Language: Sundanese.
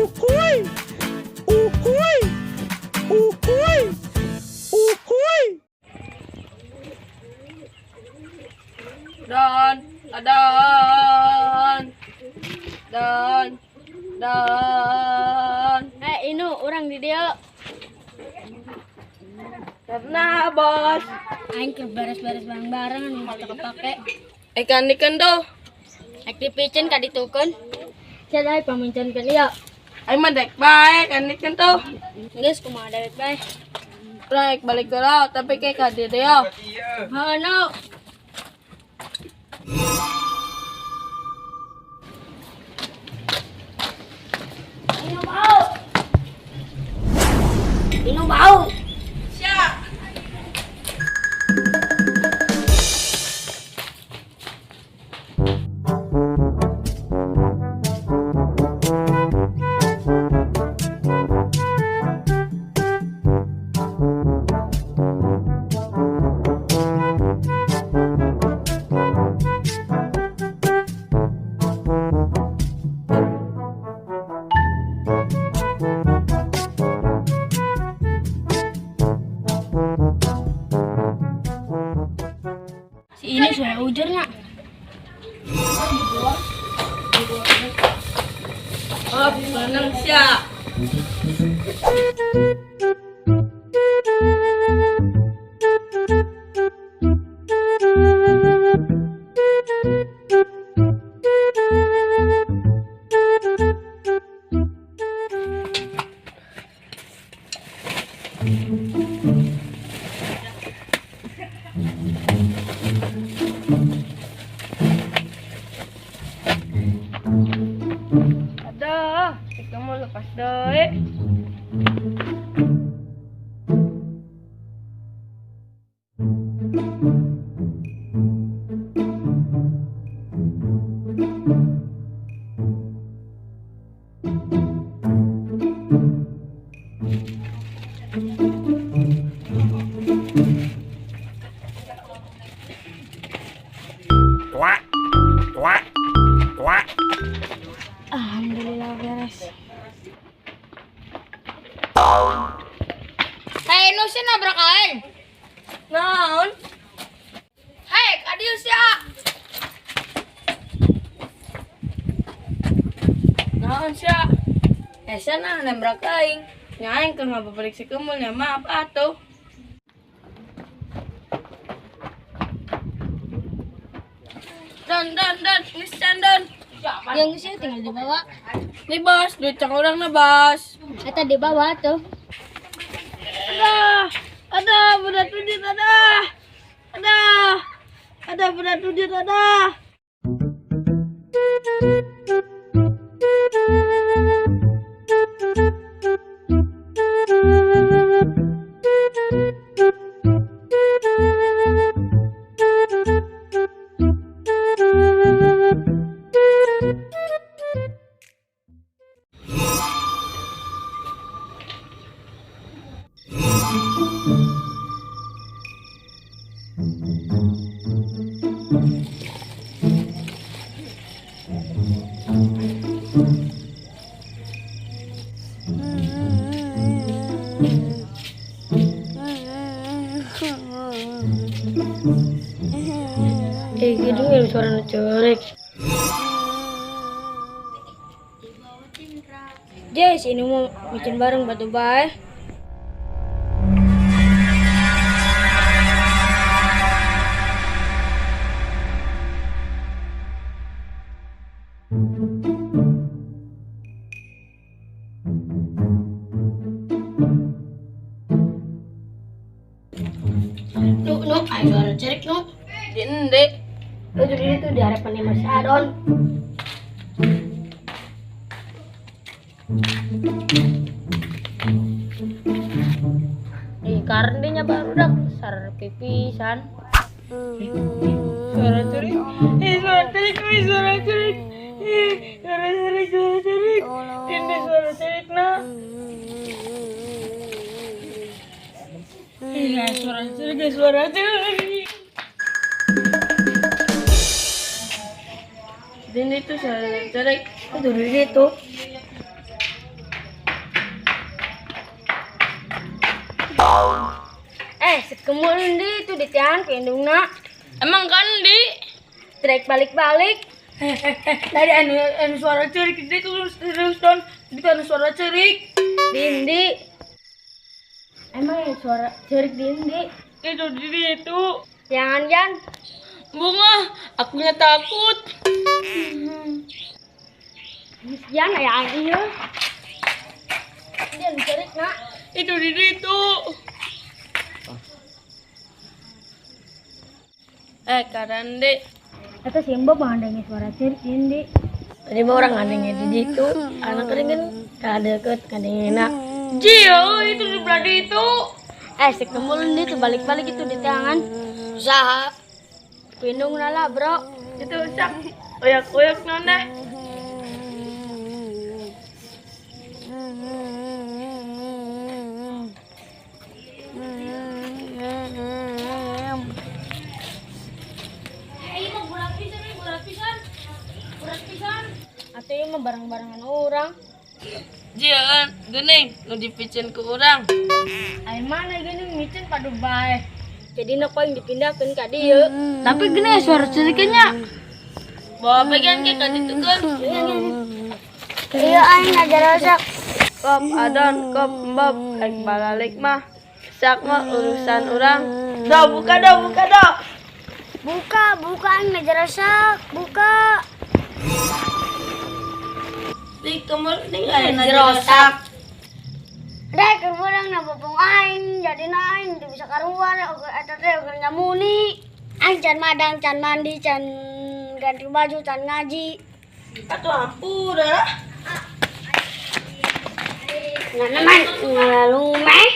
Uhuy! Uhuy! Uhuy! Uhuy! Dan, adan. Dan, dan. Eh, inu urang di dieu. Karena bos. Aing keur beres-beres bareng-bareng anu teu kepake. Ikan ikan tuh. Ek dipicen ka ditukeun. Sia deui pamincenkeun ieu. Aing mah dek bae kan ikan tuh. Geus kumaha dewek bae. Rek balik ke laut tapi kayak ka dieu dieu. Heuh nu. Inu bau. Inu bau. Siap. Si ini suara ujurnya. Oh, menang siap. Aduh, itu mau lepas deh. Quack! Quack! Quack! Alhamdulillah beres. Hei, nu sih nabrak aing. Naon? Hei, kadieu sia. Naon sia? Eh, sia nah nembrak aing. Nya aing keur ngababarik si Kemul nya maaf atuh. Dan dan dan, geus can dan. Yang sih tinggal dibawa. Nih bos, duit cang urang na bos. Eta dibawa tuh. Ada, ada berat duit ada. Ada. Ada berat duit ada. Eh, gitu ya suara cerik. Jess, ini mau bikin bareng batu bae. Nu, nu, ayo suara cerik nu. Di ende. Lu jadi itu di harapan Mas Adon. Di karena baru dak sar pipisan. Suara cerik. Eh, suara cerik, eh, suara cerik. Eh, suara cerik, suara cerik. Ini suara cerik nah. Iya, suara cerik, eh, suara cerik. Ini tuh suara cerik. Itu di situ. Kemudian di itu di tiang ku indungna. Emang kan di? Trek balik-balik. Tadi anu anu suara cerik itu terus terus don itu anu suara cerik. Dindi. Emang ya suara cerik dindi. Itu di itu. Jangan Jan. Bunga, akunya takut. Jan aya aing ieu. Dia anu cerik nak. Itu di itu. Eh, karande. Eta si Mbok mah suara cerik dindi. Tadi mah orang ngadengnya di situ, anak kering kan deket ngadengnya. Jio, itu di belakang itu. Eh, si kemul di itu balik-balik itu di tangan. Usaha. Pindung lah, bro. Itu sak. Oyak-oyak nona. Eh, mah berat pisan, eh, berat pisan. Berat pisan. Atau ieu mah barang-barangan orang. Jian, geuning nu dipicen ku urang. Ai mana gini micin padu bae. Jadi nak paling dipindahkeun ka dieu. Tapi gini suara ceriknya. Bawa pegang ke ka ditu kan. Iya aing ngajar sak. Kop adon, kop embob, aing balalik mah. Sak mah urusan urang. Do buka do, buka do. Buka, buka aing ngajar sak. Buka. Di kemul ning aya rosak. Dek, keur urang na bopong aing, jadi aing teu bisa kaluar, eta teh keur nyamuni. Aing can madang, can mandi, can ganti baju, can ngaji. Atuh ampun lah. Nanaman ngalalumeh.